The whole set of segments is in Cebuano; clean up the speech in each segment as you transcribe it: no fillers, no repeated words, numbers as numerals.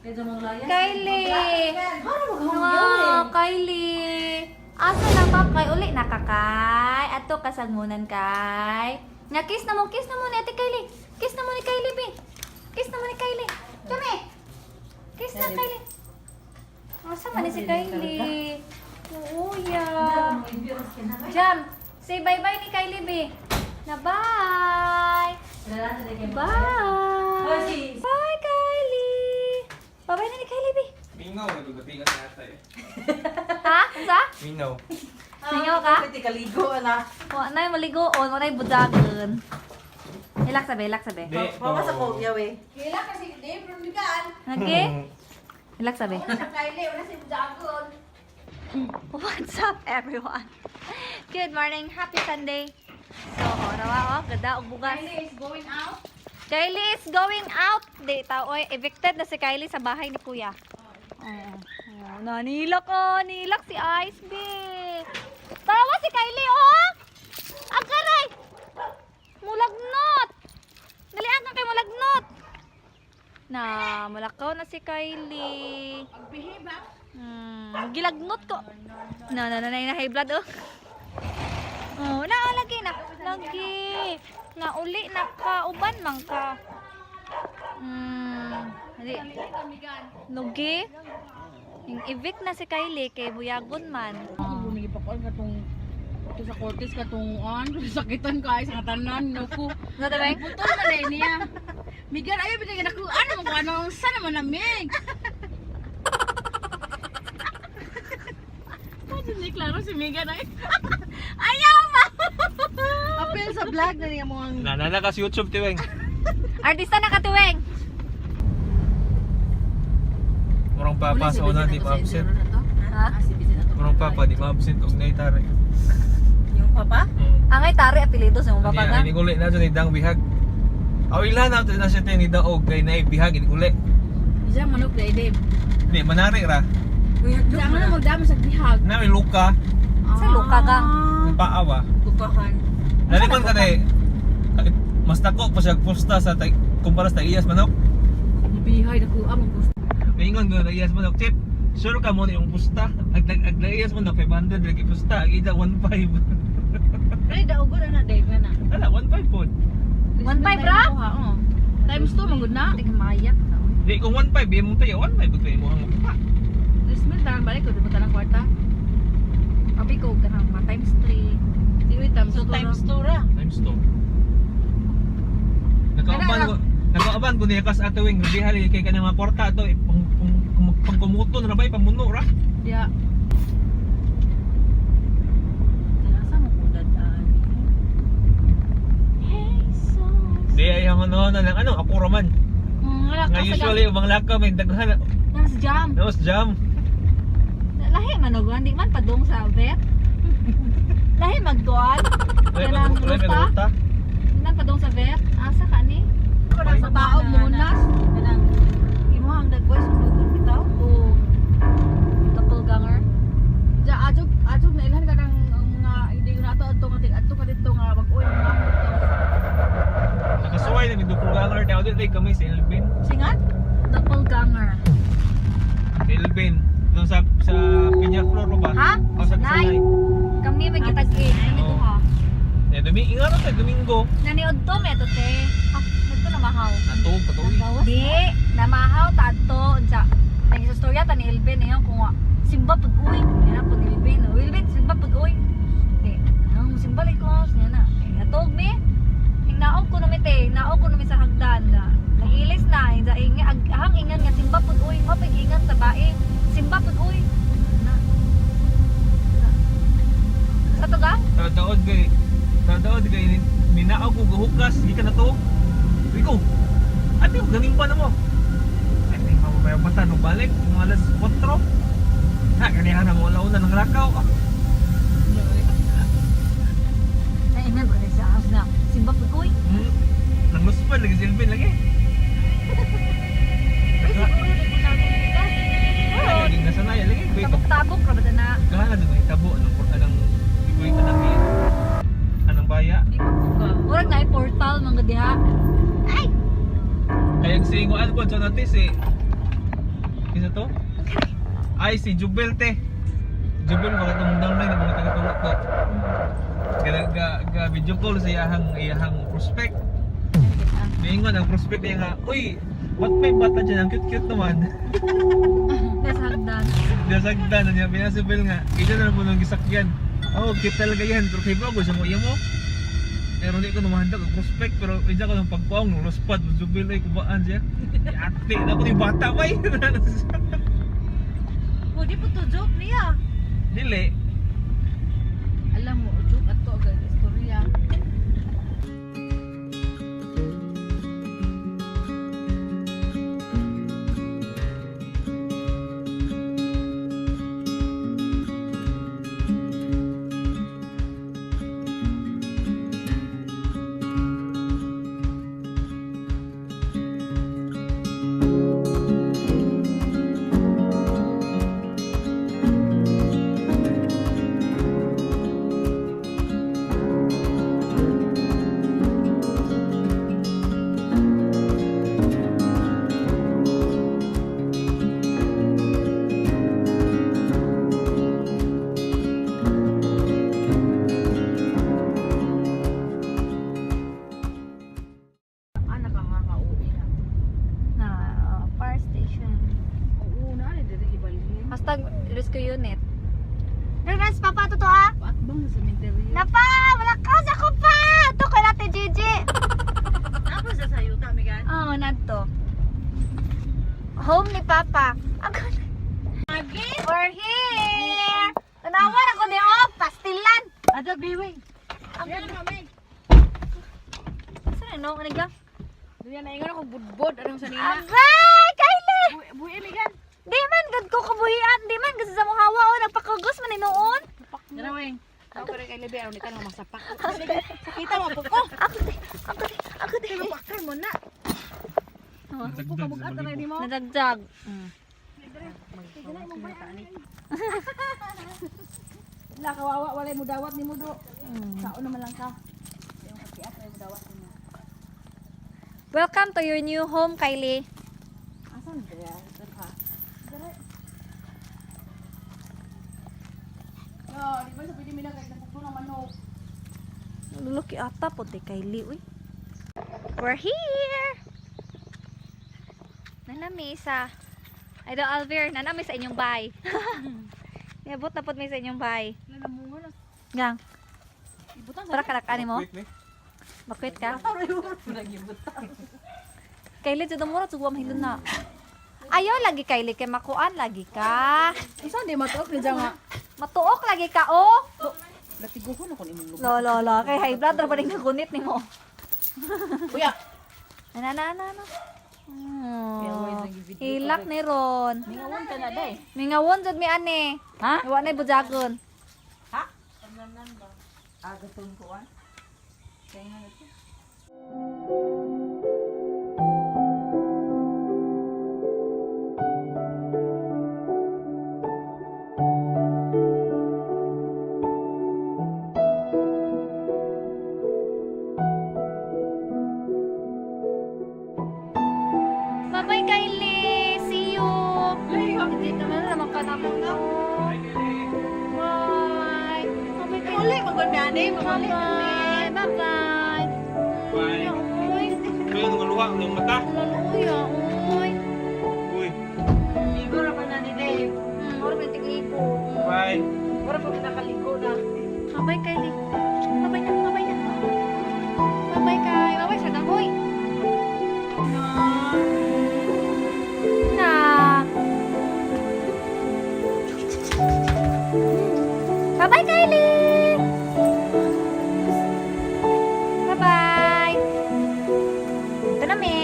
Kylie! Wow, Kylie! Asa na ka kay? Uli na ka kay? Ato kasagmunan kay? Nga, kiss na mo ni Ate Kylie. Kiss na mo ni Kylie, be. Kiss na mo ni Kylie. Kami! Kiss na, Kylie. Asa man ni si Kylie? Oo, ya. Jam, say bye-bye ni Kylie, be. Na bye! Bye! Bye, Kylie! Bye-bye na ni Kylie, be. Mingaw, nagugapingan na ata eh. Ha? Unsa? Mingaw. Mingaw ka? Pwede kaligo, ala. Wa na maligoon, wa na budagon. Ilak sabi, ilak sabi. Di, Mama sa kogyaw eh. Kila kasi Dave Rumigan. Okay? Ilak sabi. Sa Kylie, wala si Jagon. What's up, everyone? Good morning, happy Sunday. So, orawa oh, ganda og bugas. Kylie is going out. Kylie is going out. Di tao oy, evicted na si Kylie sa bahay ni Kuya. Oo. Oh, nanilak oh, nilak si Ice B. Tarawa si Kylie oh. Ang karay. Mulagnot. Dali ang kay mulagnot. Na, mulakaw na si Kylie. Pagbihib ha. Gilagnot ko. Na na na na na high blood oh. Oh, na lagi na. Lagi. Na uli na ka uban man ka. Di. Lugi. Yung evict na si Kylie kay buyagon man. Bumili pa ko katong ito sa Cortez katong on sakitan ka ay sa katanan no ko. Ano ta beng? Putol na rin niya. Migan ayo bigay na ko ano mo ko ano sa naman namig. Pwede ni klaro si Megan ay. Ayaw ma. Apel sa vlog na niya mo ang Nanana ka sa YouTube, tiweng. Artista na katuweng. Murang papa sa una, di ma-absent. Ha? Murang papa, di ma-absent. Og naitari. Yung papa? Angay tari apelyido sa mong papa ka. Ini uli na ni Dang bihag. Aw ila na na siya ni Daog kay naay bihag ini uli. Isa manok na Dave. Di manari ra. Isa ano magdami sa bihag. Na may luka, Sa luka ka. ang paa ba. Kukahan. Dali man kay mas dako pa siya pusta sa tay, kumpara sa Iyas manok. Bihay na ko among gusto. Maingon ko na Iyas manok chip. Sure ka mo na yung pusta. Ag ag ag Iyas manok 500 lagi pusta, ag ida 15. Ay daogon na na Dave na. Ala 15 pod. 1.5 ra? Oo. Times 2 manggod na. Tigmayak na. oy. Di kung 15 imong tayo 15 pag imo ang makuha. Trismil tanan balik ko di ba tanang kwarta? Abi ko ganang ma times 3. Di times So 2. times 2 ra. Times 2. Nakauban ko, nakauban ko niya kas ato wing bihali kay kanang mga kwarta ato eh, pang pang pangkumuto na ba pamuno ra. Ya. Asa mo ko dadaan? Hey, so. Di ay ang ano na lang ano ako ra man. Wala Nga usually ubang lakaw may daghan. Nas jam. Nos jam. Lahi man og di man padung sa vet. Lahi magduan. Wala Kanang pag wala ruta. ruta. Nang padung sa vet. Asa ka ni? Wala sa taog munas. Kanang imo ang dagway sulugon bitaw. O doppelganger. Ja ajog ajog na ilhan ka ng ang mga hindi ko nato adto nga adto ka dito nga mag-uy mga dito. Nakasuway na mi doppelganger daw di kami sa Elvin. Singan? Doppelganger. Sa Elvin. Doon sa Piñaflor pa ba? Ha? O sa Sanay. Sanay. Kami may kitag-i. Kami Oo. duha. Eh dumi ingaro sa Domingo. Naniod to me to te. Ah, nagto namahaw. Ato patuloy. Di, namahaw ta adto unsa. Nag-istorya ta ni Elvin eh kung simba pud uy. Yan pud Elvin. Oh, Elvin simba pud uy. Di, ang simba lay ko niya na. Eh, atog mi. Ing naog ko nami te, naog ko nami sa hagdan na. Nagilis na, inga ing ag ahang ingan nga simba pud uy, mapig ingan sa bae. Simba pud uy. Na. Na. Sa to ga? Tadaod kay tadaod kay minaog ko gahukas gikan na to. Ikaw. Ate, ganing pa na mo. Ay, may mamaya pa no balik mga alas 4. Ha, ganihan na mo una ng lakaw. Ah, Naingan ba sa house na? Simba pud uy. Nanguspan lagi silbin lagi. Uy, siguro di ko na akong Lagi nasanay lagi. Tabok-tabok ra ba ta na? Gahala na may tabo anong anong iboy anang anong baya. Di ko ka. Murag na portal mga diha. Ay! Kaya ang singuan po sa natin si Kinsa to? Ay, si Jubel te. Jubel mga itong downline ng mga taga-tulok to. Ga, ga, ga video call sa iyahang iyahang prospect. Niingon ang prospect niya nga, "Uy, what may bata dyan? Ang cute-cute naman." Nasagdan. Nasagdan na niya, pinasibel nga. Isa na lang po nung gisakyan. Oh, cute talaga yan. Pero kay bago siya mo, iya mo. Pero hindi ko namahandag ang prospect. Pero isa ko ng pagpaong, nung luspad, Jubel ay kubaan siya. Ate, na ko yung bata pa eh. Oh, di po to joke niya. Dili. Alam mo, joke ato agad istorya. Ah, nakakauwi na. Na, fire station. Oo na, ni diri ibalhin. #rescue unit. Regrets, papa, totoo ah? Paatbang sa cemetery. Napa! Malakas ako pa! Ito kay Ate Gigi! Tapos sa sayuta, Megan. Oo, oh, nadto. Home ni Papa. Ako We're here! Tanawan ako ni Oh, pastilan! Adog, biwing. Yan kami. Saan no? Ano gang? Diyan na ingon ako budbod anong sa nina. Agay! Kylie! Buhi, buhi Megan. Di man gud ko kabuhian, di man gud sa mong hawa oh, nagpakugos man ni noon. Dara weng. Ako rin kay Lebe aron ni kanang masapak. Sakita mo po ko. Ako di, ako di, ako di. Pakay mo na. Nasagdan sa Kabugat na malibo. nimo. Nadagdag. La kawawa walay mo dawat nimo do. Sao naman lang ka. Yung kapiat ay mo dawat nimo. Welcome to your new home, Kylie. Asan ba? Dara. Dara. No, di ba sa pwede milagay ng pukto ng manok. Luluki ata po ti Kylie, uy. We're here! Nanami sa Idol Alvir, nanami sa inyong bahay. Niabot na po may sa inyong bahay. Wala na mungo na. Gang, Ibutang para kalakani mo. Wait, ni. Bakwit ka? Kylie, jud mo ra jud wa mahilon na. Ayaw lagi Kylie kay makuan lagi ka. Isa di matuok ni nga. Matuok lagi ka oh. Latiguhon ako imong lugar. Lo lo lo kay high blood ra pa rin nagunit nimo. Kuya. Ana ana ana. ana. Oh, hilak ni Ron. Mingawon ka na day. Mingawon jud mi ani. Ha? Wa na bujagon. Ha? Ah, gatong ko ah. Kaya nga ito. Bye-bye Kylie. See you. Hindi naman naman ka na mo. Ay, Kylie. Bye. Bye-bye Kylie. Uli, magulmiani, mamali. Bye-bye. Bye-bye. Bye. Uy, Kaya nung luha, nung mata. laluya, uy. Uy, Ligo ra man na ni Dave. Mura pa tigligo. bye. Mura pa nakaligo na. Bye-bye Kylie. Bye-bye na, bye-bye na. Bye-bye Kay. Bye-bye sa dangoy. Na. Bye-bye Kylie. Bye-bye. Ito na, me.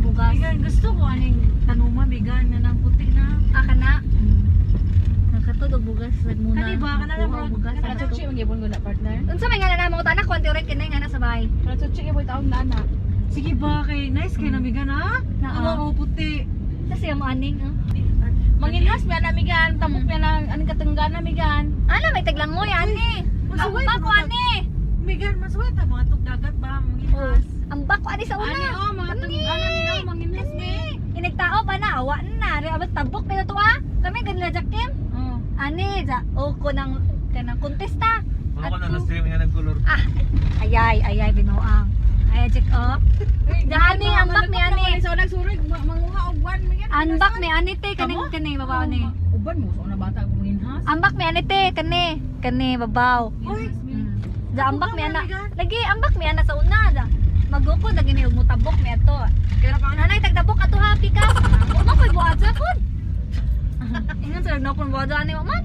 bugas. Bigan, gusto ko aning tanuma bigan nga nang puti na. Ah, kana. Nakatod og bugas nagmuna. Kani ba kana lang Kuha og bugas. Kana chuchi man gyapon ko na partner. Unsa may nga na mo tanak kwan tiurik kini nga na sa bahay. Kana chuchi gyapon taon na na. Sige ba kay nice kay namigan ha? Naa. Ano o puti. Sa siya mo aning. Ah. Manginhas mi ana migan, tabok mi ana aning katunggana migan. Ala may taglangoy ani. Masuway Ang bako pa ani. Migan masuway ta mga tug dagat ba manginhas. Ang bako ani sa una. Ani oh mga tunggana mi no manginhas mi. Inigtao pa na awa na. Re abot tabok pero to ah. Kami ganila Jakim. Oh. Ani ja o ko nang kanang kontesta. Mga ko na na-stream nga nagkulor. Ah, ayay, ayay binuang. Ay, check up. Dani, ambak ni ani. Sa nagsuroy manguha og buwan migan. Ambak ni ani te kaning kani babaw ni. Uban mo sa una bata og manginhas. Ambak mi ani te kani kani babaw. Uy, Da ambak mi ana. Lagi ambak mi ana sa una da. Magukod lagi ni og mutabok mi ato. Kaya pa Nanay tagtabok ato happy ka. Wa koy buadya pud. Ingon sa na kon buadya ani man.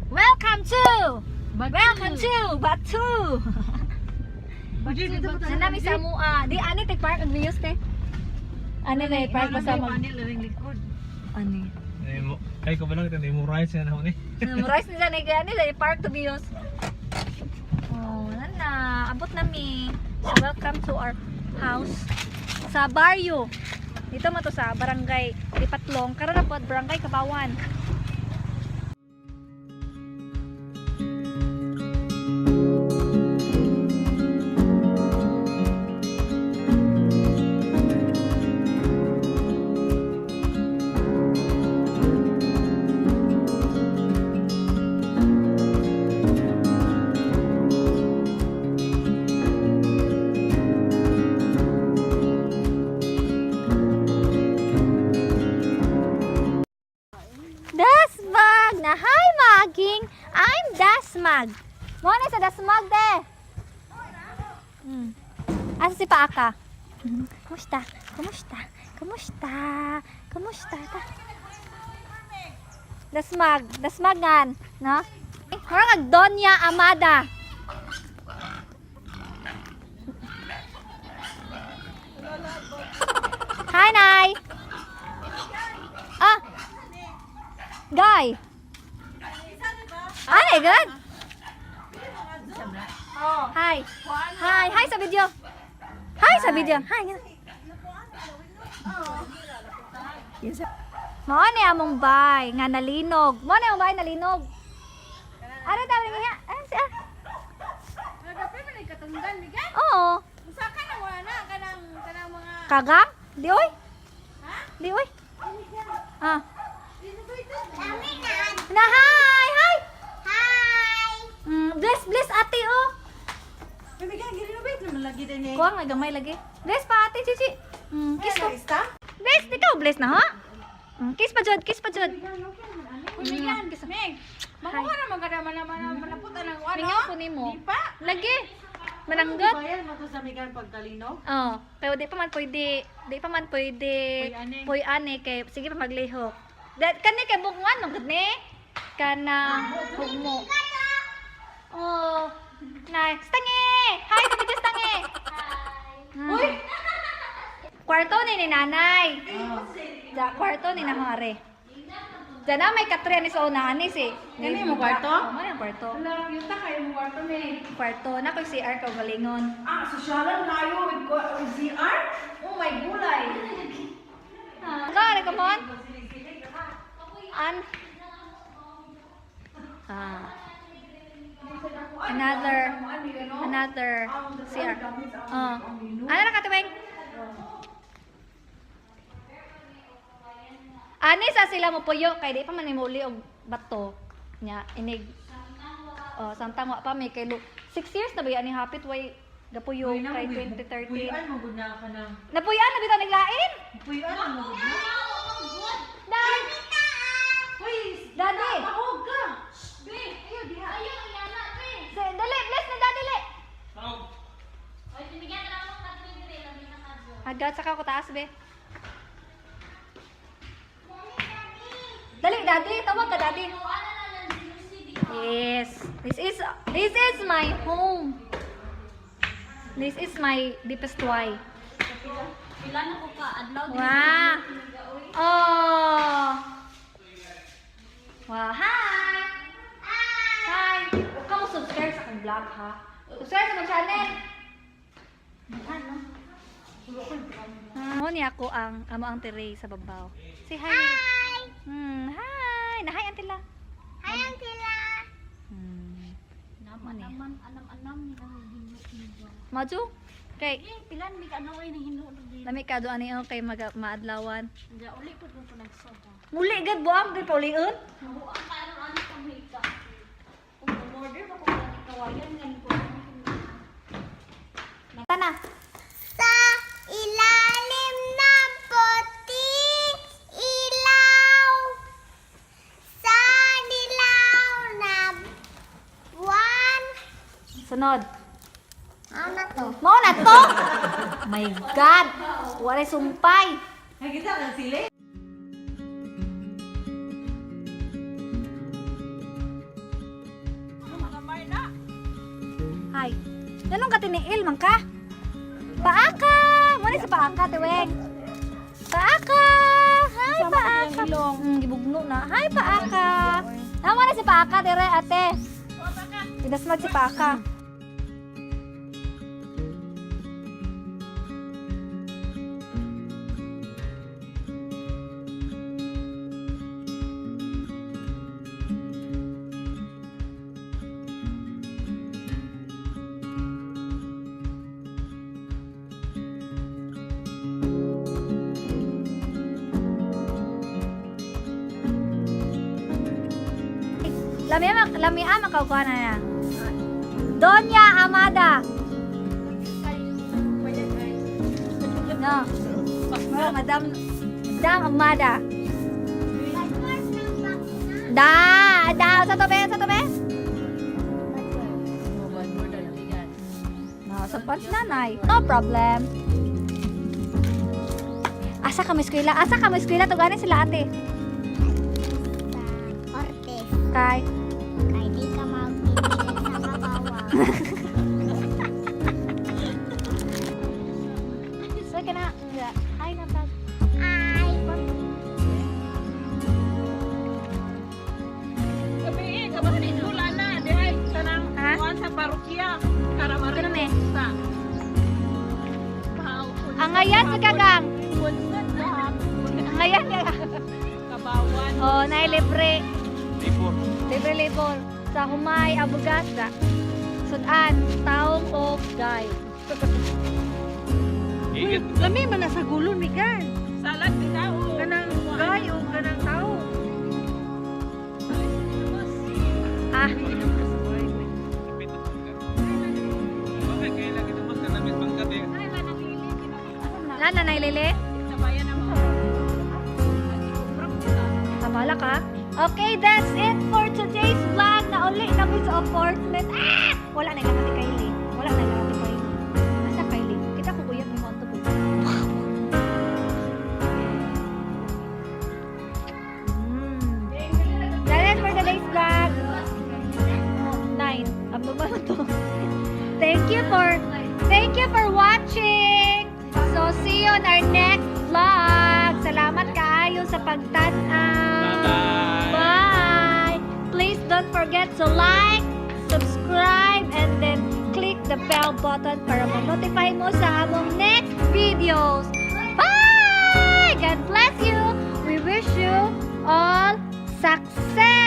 Welcome to Welcome to Batu. Sana mi sa mua. Di ani te park ang views te. Ani na park pa sa mag. Ani laring likod. Ani. Ay ko ba lang ito, memorize na ako ni. Memorize nila na kaya nila park to views. Oh, nana, abot na mi. So welcome to our house sa barrio. Dito man to sa barangay Lipatlong, karon na po at barangay Kabawan. Dasmag na hi maging. I'm Dasmag. Mo na sa Dasmag de. Asa si Paaka? Kumusta? Kumusta? Kumusta? Kumusta? Ta? Dasmag, Dasmagan, no? Mura kag Doña Amada. Hi, Nay. Ah. Guy. Ay, good. Hi. Hi, hi sa video. Hi sa video. Hi. Mao ni among bay nga nalinog. Mao ni among bay nalinog. Ara tayo niya. Ah, si ah. Nagapi man ay katunggan migan. Oo. Usa ka na wala na kanang kanang mga Kagang? Di oy. Di oy. Ah. Na hi, hi. Hi. Bless bless ate oh. Migan girenovate naman lagi din eh. Kuha nga gamay lagi. Bless pa ate Chichi. Kiss ko. Ista? Bless ikaw bless na ha? Kiss pa jud, kiss pa jud. Uy, migan. Meg. Manguha na man kada man man manaputan ang ano. Mingaw po nimo. Di pa. Lagi. Mananggot. Bayan mo to sa migan pagkalinog. Oh, pero di pa man pwede, di pa man pwede Puy ani. puy ani kay sige pa maglihok. Da kani kay bugwan man gud ni. Kana hugmo. Oh, nice. Stange! Hi, sabi ko stange. Hi. Uy. Kwarto ni nanay. Da kwarto ni nahare. Da na may katre ni sa una ani si. Kani mo kwarto? Oh, mo ang kwarto. Wala, yuta kayo mo kwarto me. Kwarto na koy CR ka galingon. Ah, sosyalan kayo with ZR? Oh my gulay. Go, come on. An. Ah. Another, another CR. Oh. Ano na katuwing? Ani sa sila mo puyo kay di pa man imuli og bato nya inig. Oh, samtang wa pa may kay 6 years na ba yan ni hapit way gapuyo kay 2013. Puyan mo gud na ka na. Napuyan na bitaw naglain. Puyan mo gud na. Dad! Uy, Daddy! mahog ka. Dali, bless na daddy, dali. Agad saka ko taas, be. Dali, daddy. Tawag ka, daddy. Yes. This is my home. This is my deepest why. Pila na ko ka adlaw diri. Wow. Oh. Wow, hi. Hi. Huwag ka mo subscribe sa akong vlog, ha? Subscribe sa akong channel. Mo ni ako ang amo ang terray sa babaw. Say hi. Hi. Hi. Nahay ang tila. Hi, ang sila. Mo ni. Naman anam-anam ni ang hino. Maju. Kay Eh, pila ni ka adlaw ay nahino na diri. lami ka do ani oh, kay maga, maadlawan. Hindi uli pud ko nagsoda. Muli gad buang gid paulion. Nahuang ka ano ano kang hika. Kung order ba ko gani kawayan gani ko. Tana. Sa ilalim ng puting ilaw, sa dilaw na buwan. Sunod. Ano na to? Mao na to. My God. Wala sumpay. Nakita ka sili? Hi. Ganun ka tiniil man ka? Paaka! Muna si Paaka, tiweng. Paaka! Hi, Paaka! Gibugno na. Hi, Paaka! Tama na si Paaka, dire, ate. Pinasmag si Paaka. Lami ama, lami ama ka na na. Doña Amada. No. Oh, Madam Madam Amada. Da, da, sa to be, sa to be. No, sa punch nanay. No problem. Asa ka mo eskwela? Asa ka mo eskwela? Tugani sila ate. Sa Cortes. Kay. Kay di ka magbibigay sa kabawa. So kana. Hi na vlog. Ay! Gabi eh, kabahan isula na. Dihay, tanang Ha? kuan sa parokya. Karamari Ano me? sa. Angayan sa kagang. Angayan ka. Kabawan. Oh, nay libre. Libor. Libre labor. Sa humay abugasa. Sudan, taong og gay. Igit. Lami man na sa gulon mi gan. Salad ni tao. Kanang gay o kanang tao. Ah, Bakit kaya lagi naman ka namin bangkat eh. lana nay lele. Kabala ka. Okay, that's it for today's vlog. Nauli na mi sa apartment. Ah! Wala na ilang ate Kylie. Wala na ilang ate Kylie. Asa Kylie? Kita ko kuya mo anto ko. That's it for today's vlog. Oh, 9. Abnormal na to. Thank you for watching. So see you on our next vlog. Salamat kaayo sa pagtan-aw. Bye-bye. Bye. Please don't forget to like, subscribe, and then click the bell button para ma-notify mo sa among next videos. Bye! God bless you. We wish you all success.